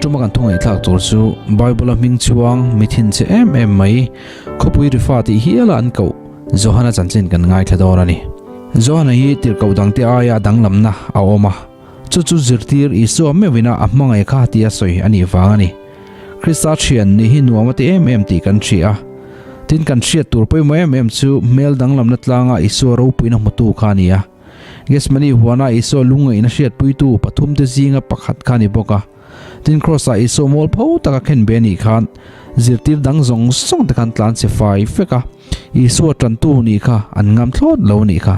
tuma kan thu ngaihthlak tur chu Bible a hming chuang mi thinchhe em em mai khawpui rifa tih hiala an koh Johana chanchin kan ngaithla dawn a ni. Johana hi tirhkoh dangte aia danglamna a awm a, chu chu zirtir Isua meuhina a hmangaih kha tia sawi a nih vang a ni. Krista thian nih hi nuam a ti em em tih kan hria a, tin kan hriat tur pawimawh em em chu hmel danglamna tlanga Isua ropuina hmutu kha a ni a. Gethsemane huana Isua lungngaihna hriatpuitu pathumte zinga pakhat kha a ni bawk a. Tin Kraws-ah Isua mual pho taka khen be anih khan zirtir dang zawng zawng te khan tlan che fai fek a, Isua tantu nih kha an ngam thlawt lo anih kha.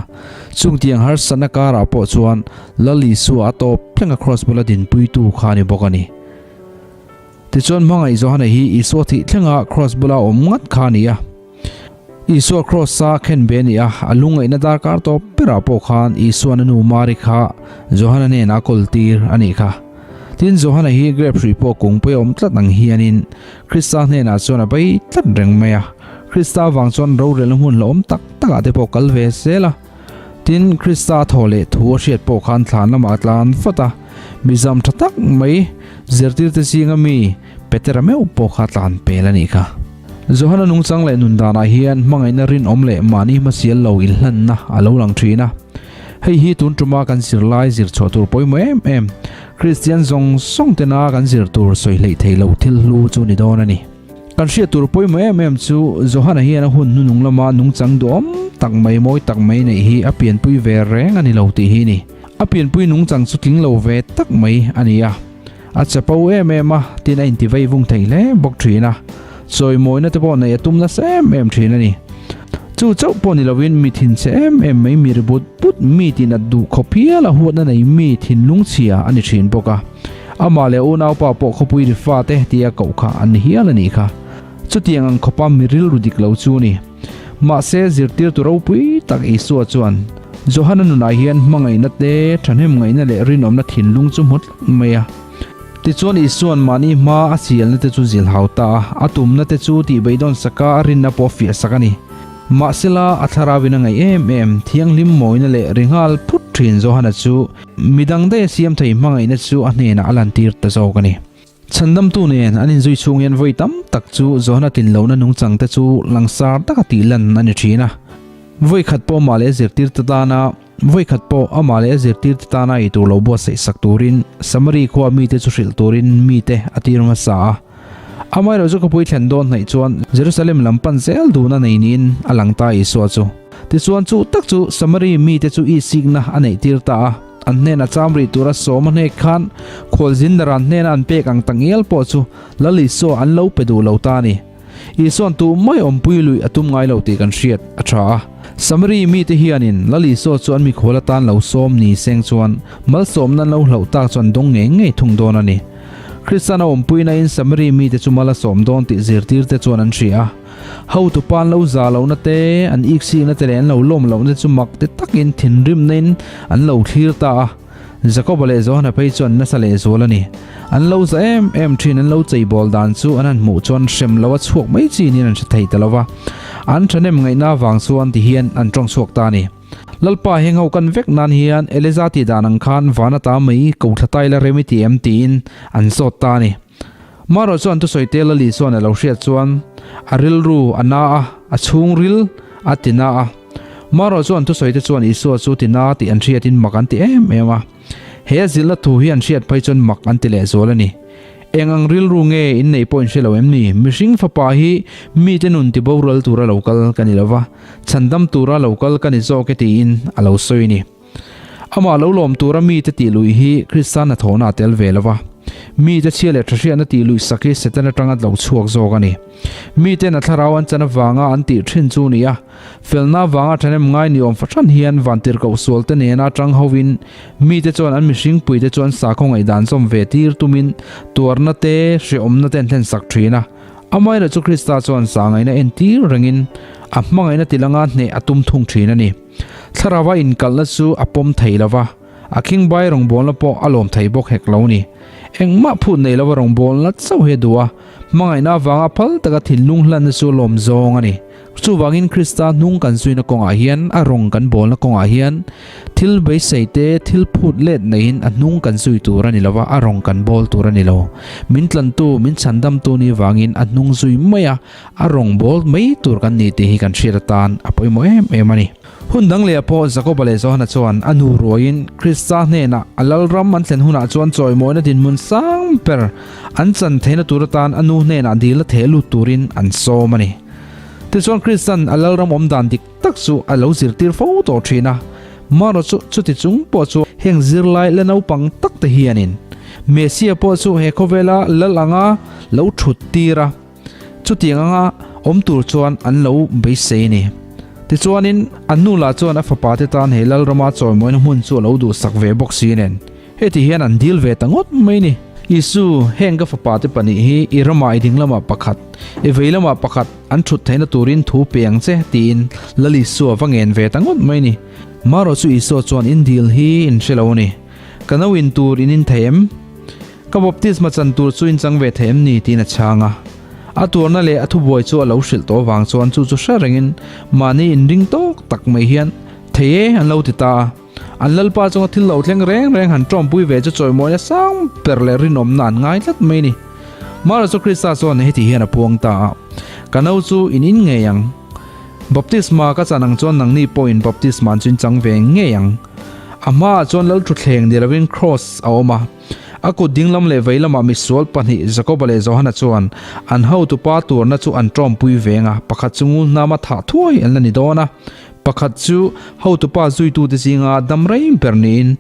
Chung tiang harsatna karah pawh chuan Lal Isua a tawp thlenga Kraws bula dinpuitu kha a ni bawk a ni. Tichuan hmangaih Johana hi Isua thih thlenga Kraws bula awm ngat kha a ni a. Isua Kraws-a khen be a ni a, a lungngaihna darkar tawp berah pawh khan Isuan a nu Mari kha Johana hnenah a kawl tir a nih kha. Tin, Johana hi grep hrui pawh kung pawih a awm tlat ang hianin Krista hnenah chuan a bei tlat reng mai a. Krista vang chuan rorelna hmun hlauhawm tak takah te pawh kal ve zel a. Tin, Krista thaw leh thu a hriat pawh khan thlan lamah a tlan fat a. Mizam tha tak mai zirtirte zinga mi Petera meuh pawh kha tlan pel a nih kha. Johana nungchang leh nun danah hian hmangaihna rinawm leh mahni hmasial lo inhlanna a lo lang thin a. Hei hi tun tuma kan zirlai zir chhuah tur pawimawh em em, Kristian zawng zawng tena kan zir tur sawi hleih theih loh thil hlu chu ni dawn a ni. Kan hriat tur pawimawh em em chu Johana hian a hun hnunung lama nungchang duhawm tak mai mawi tak mai neih hi a pianpui ve reng a ni lo tih hi ni. A pianpui nungchang chu tling lo ve tak mai a ni a. A chapo em em a, tin a inti vei vung thei hle bawk thin a. Chawimawina te pawh neih a tum nasa em em thin a ni. Chu chauh pawh ni lovin mi thinchhe em em mai mi ri but but mi tin a duh khawp hial a huatna nei mi thinlung chhia a ni thin bawk a. Amah leh unaupa pawh khawpui ri fate tia koh kha an ni hial a nih kha. Chutiang ang khawpa mi rilru dik lo chu ni. Mahse zirtirtu ropui tak Isua chuan Johana nunah hian hmangaihna te, thahnem ngaihna leh rinawmna thinlung chu hmu tlat mai a. Tichuan Isua'n mahni hma a sialna te chu zilh hau ta a, a tumna te chu tihbeidawn saka a rinna pawh fiah sak a ni. Mahsela a thlarauin a ngaih em em, thianghlim mawina leh ri nghal phut thin Johana chu midang daih a siam thei hmangaihna chu a hnenah a lantir ta zawk a ni. Chhandamtu nen an inzui chhung hian vawi tam tak chu Johana tlinlohna nungchang te chu langsar taka tih lan a ni thin a. Vawi khat pawh amah leh a zirtirte tana vawi khat pawh amah leh a zirtirte tana ei tur lo buatsaih sak turin Samari khua mite chu hrilh turin mite a tir hmasa a. Amaherawhchu chu khawpui thlen dawn hnaih chuan Jerusalem lam pan zel dun a nei niin a lang ta Isua chu. Tichuan chu tak chu Samari mite chu isikna a neih tir ta a. An hnena cham rih tura sawm a hnek khan khualzin ran hnena an pek ang tak ngial pawh chu Lal Isua an lo pe duh lo ta a ni. Isua'n tu mai awmpui luih a tum ngai lo tih kan hriat a tha a. Samari mite hianin Lal Isua chu an mikhual atan lo sawm ni seng chuan malsawmna an lo hlauh tak chu an dawng ngei ngei thung dawn a ni. Kristian a awmpuina in Samari mite chu mal a sawm dawn tih zirtirte chuan an hria a. Hotu pa an lo za lohna te, an iksikna te leh an lo lawm lohna te chu mak ti takin thinrimna in an lo thlir ta a. Jakoba leh Johana phei chu an nasa lehzual a ni. An lo za em em thin an lo cheibawl dan chu an han hmuh chuan hrem lo a chhuak mai chi niin an hre thei ta lo va. An thahnem ngaihna avang chuan ti hian an tawng chhuak ta a ni. Lalpa heng ho kan vek nan hian Eliza tih dan ang khan van ata mai ko thla tai la rem i ti em tiin an zawt ta a ni. Marawh chuan thusawi te Lali chuan a lo hriat chuan a rilru a na a, a chhungril a ti na a. Marawh chuan thusawi te chuan Isua chu ti na tih an hriatin mak an ti em em a. He a zilhna thu hi an hriat phei chuan mak an ti lehzual a ni. Eng ang rilru nge in neih pawh in hre lo em ni? Mihring fapa hi mite nun ti boral tura lo kal ka ni lo va, chhandam tura lo kal ka ni zawk e tiin a lo sawi a ni. Amah lo lawm tura mite tih luih hi Kristian hnathawhna a tel ve lo va. Mite chhia leh thahriatna tih luih sak hi Satan atanga lo chhuak zawk a ni. Miten a thlarau an chan avanga an tih thin chu ni a, felna avanga thahnem ngai ni awm fahran hian vantirhkoh sualte nena tang hovin mite chuan an mihringpuite chu an sakhaw ngaihdan zawm ve tir tumin tuarna te, hrehawmna te an thlen sak thin a. Amaherawhchu chu Krista chuan zahngaihna entir rengin a hmangaihna tilanga hneh a tum thung thin a ni. Thlarau a inkalhna chu a pawm thei lo va, a khingbai rawngbawlna pawh a lawm thei bawk hek lo ni. Engmah phut nei lova rawngbawlna chauh hi a duh a, hmangaihna avanga phal taka thinlung hlanna chu lawm zawng a ni. Chuvangin Krista hnung kan zuina kawngah hian, a rawng kan bawlna kawngah hian thil beisei te, thil phut let neiin a hnung kan zui tur a ni lova, a rawng kan bawl tur a ni lo. Min tlantu, min chhandamtu ni vangin a hnung zui mai a, a rawng bawl mai tur kan ni tih hi kan hriat atan a pawimawh em em a ni. Hun dang lehah pawh Jakoba leh Johana chuan a nu ruaiin Krista hnenah a lalram an thlen hunah chuan chawimawina dinhmun sang ber an chan theihna tur atan a nu hnenah dil a theh lut turin an sawm a ni. Tichuan Kristan a lalram awm dan dik tak chu a lo zirtir fo tawh thin a, marawh chu chuti chung pawh chu heng zirlai la naupang tak te hianin Messia pawh chu he khawvela lal anga lo thut tir a, Chutiang anga awm tur chuan an lo beisei a ni. Tichuanin, an nu lah chuan a fapa te tan he Lalrama chawimawina hmun chu a lo duhsak ve bawk si nen, heti hian an dil ve ta ngawt mai ni. Isu, heng ka fapa te pahnih hi i ramah i ding lamah pakhat, i vei lamah pakhat an thut theihna turin thu pe ang che, tiin Lal Isua va ngen ve ta ngawt mai ni. Marawh chu Isua chuan in dil hi in hre lo a ni. Ka no in tur in in thei em? Ka baptisma chan tur chu in chang ve thei em ni? tiin a chhang a. A tuarna leh a thubuai chu a lo hrilh tawh avang chuan chu chu hre rengin mahni inring tawk tak mai hian, Thei e, an lo ti ta a. An lalpa chunga thil lo thleng reng reng han tawmpui ve chu chawimawina sang ber leh rinawmna an ngai tlat mai ni. Mara chu Krista chuan heti hian a puang ta a, Ka no chu in in ngei ang. Baptisma ka chan ang chuan nangni pawhin baptisma an chu in chang ve ngei ang. A hmaah chuan Lalthutthleng ni lovin Kraws a awm a. A kut dinglam leh vei lamah misual pahnih Jakoba leh Johana chuan an hotupa turna chu an tawmpui veng a, pakhat chu ngulhnama thah thuai an la ni dawn a, pakhat chu hotupa zuitute zinga dam rei ber niin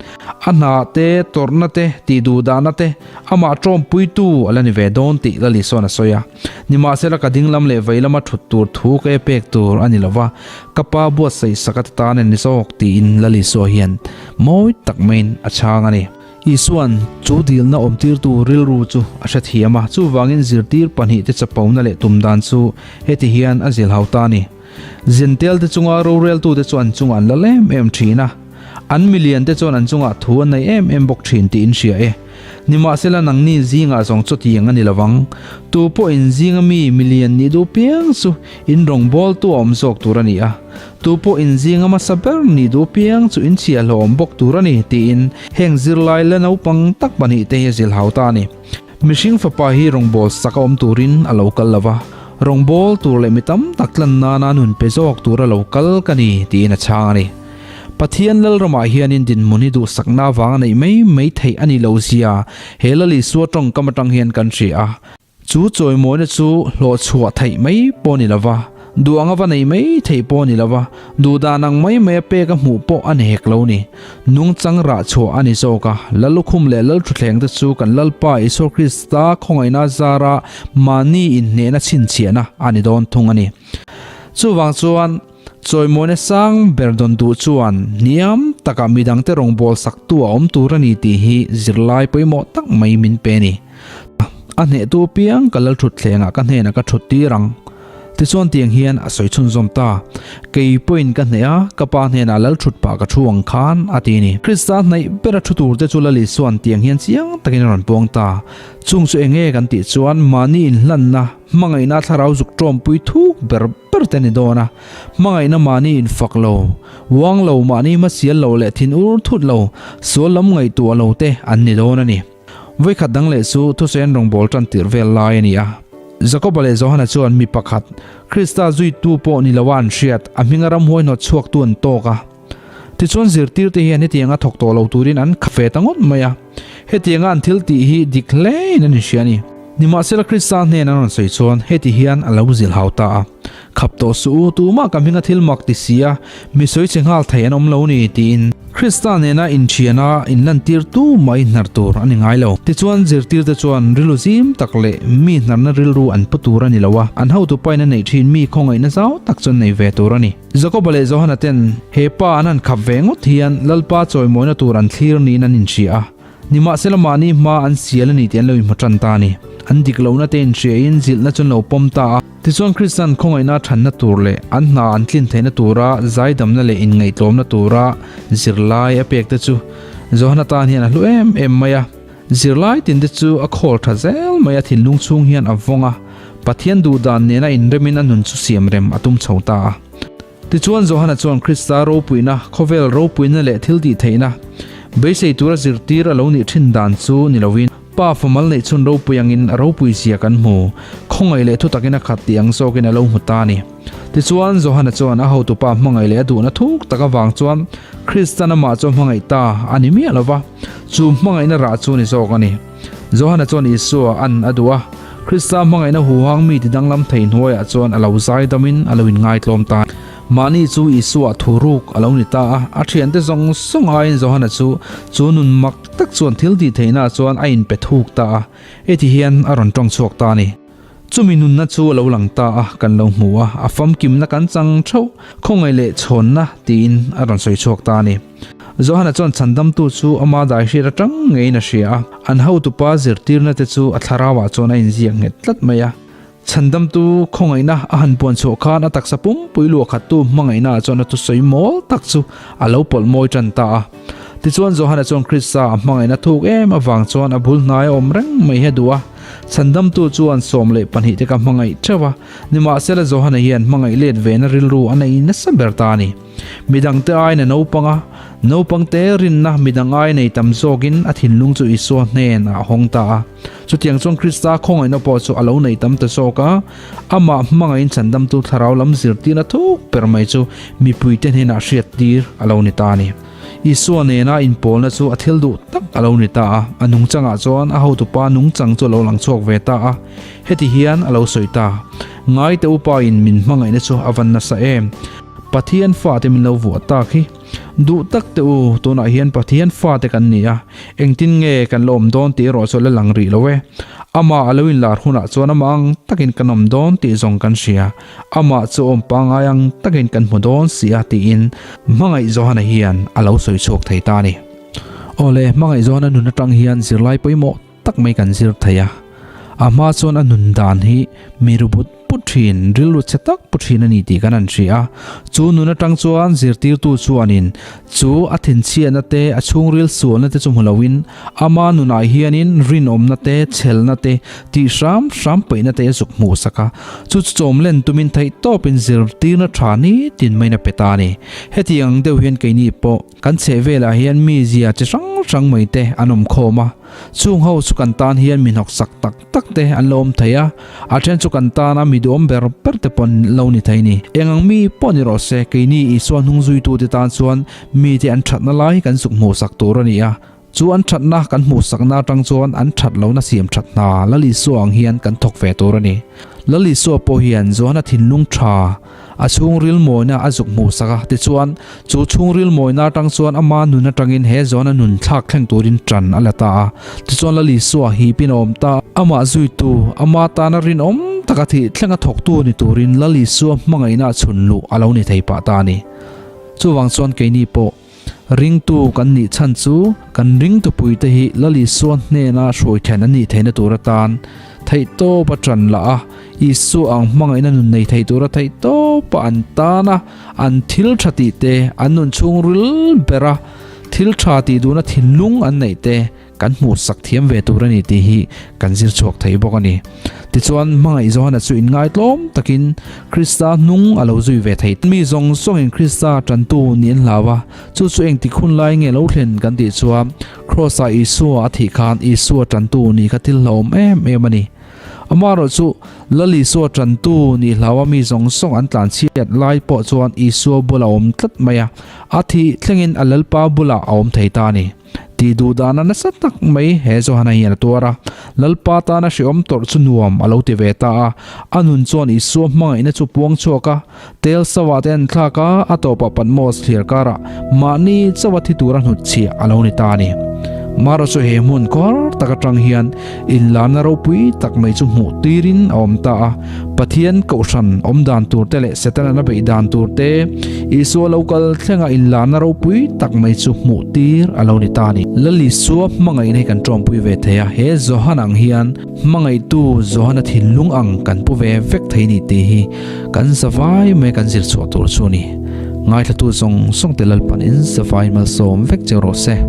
a hna te, tawrhna te, tihduhdahna te amah tawmpuitu a la ni ve dawn tih Lali sawn a sawi a. Nimahsela ka dinglam leh vei lama thut tur thu ka e pek tur a ni lova, ka pa buatsaih sak a ti tan a ni zawk tiin Lali saw hian mawi tak maiin a chhang a ni. Isua'n chu dilna awmtirtu rilru chu a hrethiam a, chuvangin zirtir pahnihte chapona leh tum dan chu heti hian a zilhau ta a ni. Zentelte chunga roreltute chu an chungah an lal em em thin a, an miliante chuan an chungah thu an nei em em bawk thin tih in hria e. Nimahsela nangni zingah zawng chawtiang a ni lovang. Tu pawhin zinga mi milian nih duh piang chu in rawngbawltu a awm zawk tur a ni a. Tu pawh inzing a hmasa ber nih duh piang chu inchhia hlawm bawk tur a ni, tiin heng zirlai la naupang tak pahnihte hi a zilhau ta a ni. Mihring fapa hi rawngbâwl sak a awm turin a lo kal lo va, rawngbâwl tur leh mi tam tak tlan nana nun pe zawk tura lo kal ka ni, tiin a chhang a ni. Pathian Lalramah hianin dinhmun hi duhsakna avanga neih mai mai theih a nih lohzia he Lal Isua tawngkam atang hian kan hria a. Chu chawimawina chu hlawhchhuah theih mai pawh ni lova, duh anga va nei mai theih pawh ni lova, duh dan ang mai mai a pek a hmuh pawh a ni hek lo ni. Nungchang rah chhuah a ni zawk a, Lallukhum leh Lalthuthleng te chu kan Lalpa Isua Krista khawngaihna zara mahni inhnehna chhinchhiahna a ni dawn thung a ni. Chuvang chuan, chawimawina sang ber dawn duh chuan hniam takah midangte rawngbâwl saktu a awm tur a ni tih hi zirlai pawimawh tak mai min pe a ni. A hnehtu apiang ka lal thutthlengah ka hnenah ka thut tir ang. Tichuan tiang hian a sawi chhunzawm ta, Kei pawhin ka hneh a, ka pa hnenah lal thut pah ka thu ang khan, a ti a ni. Krista hnaih bera thu turte chu Lal Isua'n tiang hian chiang takin a rawn puang ta. Chung chu eng nge kan tih chuan mahni inhlanna, hmangaihna thlarau zuk tawmpui thuk ber ber te ni dawn a. Hmangaihna mahni infak lo, uang lo, mahni hmasial lo leh thin ur thut lo, sual lam ngaihtuah lo te an ni dawn a ni. Vawikhat dang leh chu thusawian rawngbâwl ṭan tirh vêl lai a ni a. Jakoba leh Johana chuan mi pakhat, Krista zuitu pawh ni loa an hriat, a hminga ramhuai hnawt chhuaktu an tâwk a. Tichuan zirtîrte hian hetianga thawk tawh lo tûrin an kha ve ta ngawt mai a. Hetianga an thil tih hi dik hlein an inhria a ni. Nimahsela Krista hnên an rawn sawi chuan heti hian a lo zilhau ta a, Khap tawh suh u, tumah ka hminga thil mak ti si a, mi sawi che nghal thei an awm lo ni, tiin. Krista nena inthiana inlantir tu mai hnar tur a ni ngai lo. Tichuan, zirtirte chuan rilru zim tak leh mi hnarna rilru an pu tur a ni lo a, an hotu pain a neih thin mi khawngaihna zau tak chu an nei ve tur a ni. Jakoba leh Johana ten he pa an han khap ve ngawt hian Lalpa chawimawina tur an thlir niin an inhria a. Nimahsela mahni hma an sial a ni tih an lo inhmu tan ta a ni. An dik lohna te inhriain zilhna chu an lo pawm ta a. Tichuan Krista'n khawngaihna a thanna tur leh an hna an tlin theihna tura zaidamna leh inngaihtlawmna tura zirlai a pek te chu Johana tan hian a hlu em em mai a. Zirlai tinte chu a khawl tha zel mai a thinlung chhung hian a vawng a, Pathian duhdan nena inremin a nun chu siamrem a tum chho ta a. Tichuan Johana chuan Krista ropuina, khawvel ropuina leh thil tih theihna, beisei tura zirtir a lo nih thin dan chu ni loin, Pa famal neih chhun ropui angin a ropui zia kan hmu, khawngaih leh thutakin a khat tih ang zawkin a lo hmu ta a ni. Tichuan Johana chuan a hotupa hmangaih leh a duhna thuk tak avang chuan Kristan amah chu a hmangaih ta a ni miah lova, chu hmangaihna rah chu ni zawk a ni. Johana chuan Isua an a duh a, Krista hmangaihna huhang mi ti danglam thei hnuaiah chuan a lo zaidamin a lo inngaitlawm ta. Mahni chu Isua thu ruk a lo ni ta a, a thiante zawng zawng aiin Johana chu chu nun mak tak chuan thil tih theihnaah chuan a inpe thuk ta a, heti hian a rawn tawng chhuak ta a ni. Chumi nunna chu a lo lang ta a, kan lo hmu a, a famkimna kan chang theuh, khawngaih leh chhawnna tiin a rawn sawi chhuak ta a ni. Johana chuan chhandamtu chu ama dai hriat atang ngeiin a hria a, an hotupa zirtirna te chu a thlarauah chuan a inziak nghet tlat mai a. Chhandamtu khawngaihna a han puan chhuah khan a taksa pumpui luahkhattu hmangaihnaah chuan a thusawi mawl tak chu a lo pawlh mawi tan ta a. Tichuan Johana chuan Krista a hmangaihna thuk em avang chuan a bul hnai a awm reng mai hi a duh a. Chhandamtu chuan 12 te ka hmangaih theuh a, nimahsela Johana hian hmangaih let vena rilru a nei nasa ber ta a ni. Midangte aiin a naupang a, naupangte rinna midang ai nei tam zawkin a thinlung chu Isua hnen ah a hawng ta a. Chutiang chuan Krista khawngaihna pawh chu a lo nei tam ta zawk a, amah hmangaihin chhandamtu thlarau lam zirtirna thuk ber mai chu mipuite hnenah hriattir a lo ni ta a ni. Isua nena inpawlna chu a thil duh tak a lo ni ta a, a nungchangah chuan a hotupa nungchang chu a lo lang chhuak ve ta a. Heti hian a lo sawi ta, Ngaite upa in min hmangaihna chu a van nasa em? Pathian fate min lo vuah tak hi. Duh tak te u, tunah hian Pathian fate kan ni a, engtin nge kan la awm dawn tih erawh chu a la lang rih lo e. Amah a lo inlar hunah chuan amah ang takin kan awm dawn tih zawng kan hria. Amah chu awm pangngai ang takin kan hmu dawn si a tiin Hmangaih Johana hian a lo sawi chhuak thei ta a ni. Awle, Hmangaih Johana nun atang hian zirlai pawimawh tak mai kan zir thei a, a hma chuan a nun dan hi mi ru but but thin, rilru chhe tak pu thin a ni tih kan han hria a. Chu nun atang chuan zirtirtu chuanin chu a thinchhiatna te, a chhungril sualna te chu hmu loin ama nunah hianin rinawmna te, chhelna te, tih hram hram peihna te a zuk hmuh sak a. Chu chu chawmlen tumin theihtawpin zirtirna tha nitin maiin a pe ta a ni. Hetiang deuh hian keini pawh Kan chheh velah hian mi zia chi hrang hrang mai te an awm khawm a, chung ho chu kan tan hian mi hnawksak tak tak te an lo awm thei a, a then chu kan tana mi duhawm ber ber te pawh an lo ni thei ni. Eng ang mi pawh ni rawh se, keini Isua hnung zuitute tan chuan mite an thatna lai hi kan zuk hmuhsak tur a ni a, chu an thatna kan hmuhsakna atang chuan an that lohna siam that hna Lal Isua ang hian kan thawk ve tur a ni. Lal Isua pawh hian Johana thinlung tha, A chhungril mawina a zuk hmuhsak a, tichuan, chu chhungril mawina atang chuan ama nun atangin he zawn a nun thlak thleng turin tan a la ta a. Tichuan Lal Isua hipin a awm ta a, amah zuitu, ama tana rinawm taka thih thlenga thawktu ni turin Lal Isua hmangaihna a chhun luh a lo ni thei pah ta a ni. Chuvang chuan keini pawh ringtu kan nih chhan chu kan ringtupuite hi Lal Isua hnena hruai then an nih theihna tur atan theihtawp a tan lah a, Isua ang hmangaihna nun nei thei tura theihtawpa an tan a, an thil tha tih te, an nun chhungril bera thil tha tih duhna thinlung an neih te kan hmuhsak thiam ve tur a ni tih hi kan zir chhuak thei bawk a ni. Tichuan, hmangaih Johana chu inngaitlawm takin Krista hnung a lo zui ve thei. Mi zawng zawngin Krista tantu nih an hlau a, chu chu engtik hun lai nge lo thlen kan tih chuan Kraws-ah Isua a thih khan Isua tantu nih kha thil hlauhawm em em a ni. Amaherawh chu, Lal Isua tantu nih hlaua mi zawng zawng an tlanchhiat lai pawh chuan Isua bulah a awm tlat mai a, a thih thlengin a Lalpa bulah a awm thei ta a ni. Tih duh dana nasa tak mai he Johana hian a tuar a, Lalpa tana hrehawm tawrh chu nuam a lo ti ve ta a. A nun chuan Isua hmangaihna chu puang chhuak a, tel sauah te an thlak a, a tawpah Patmos thliar karah mahni chauha thi tura hnutchhiah a lo ni ta a ni. Mara chu he hmun kawr tak atang hian inlarna ropui tak mai chu hmuh tirin a awm ta a. Pathian kohhran awm dan tur te leh Setana'n a beih dan tur te, Isua lo kal thlenga inlarna ropui tak mai chu hmuh tir a lo ni ta a ni. Lal Isua hmangaihna hi kan tawmpui ve thei a, he Johan ang hian hmangaihtu Johana thinlung ang kan pu ve vek thei ni tih hi kan zavai mai kan zir chhuah tur chu a ni. Ngaithlatu zawng zawng te Lalpan in zavai malsawm vek cheu rawh se.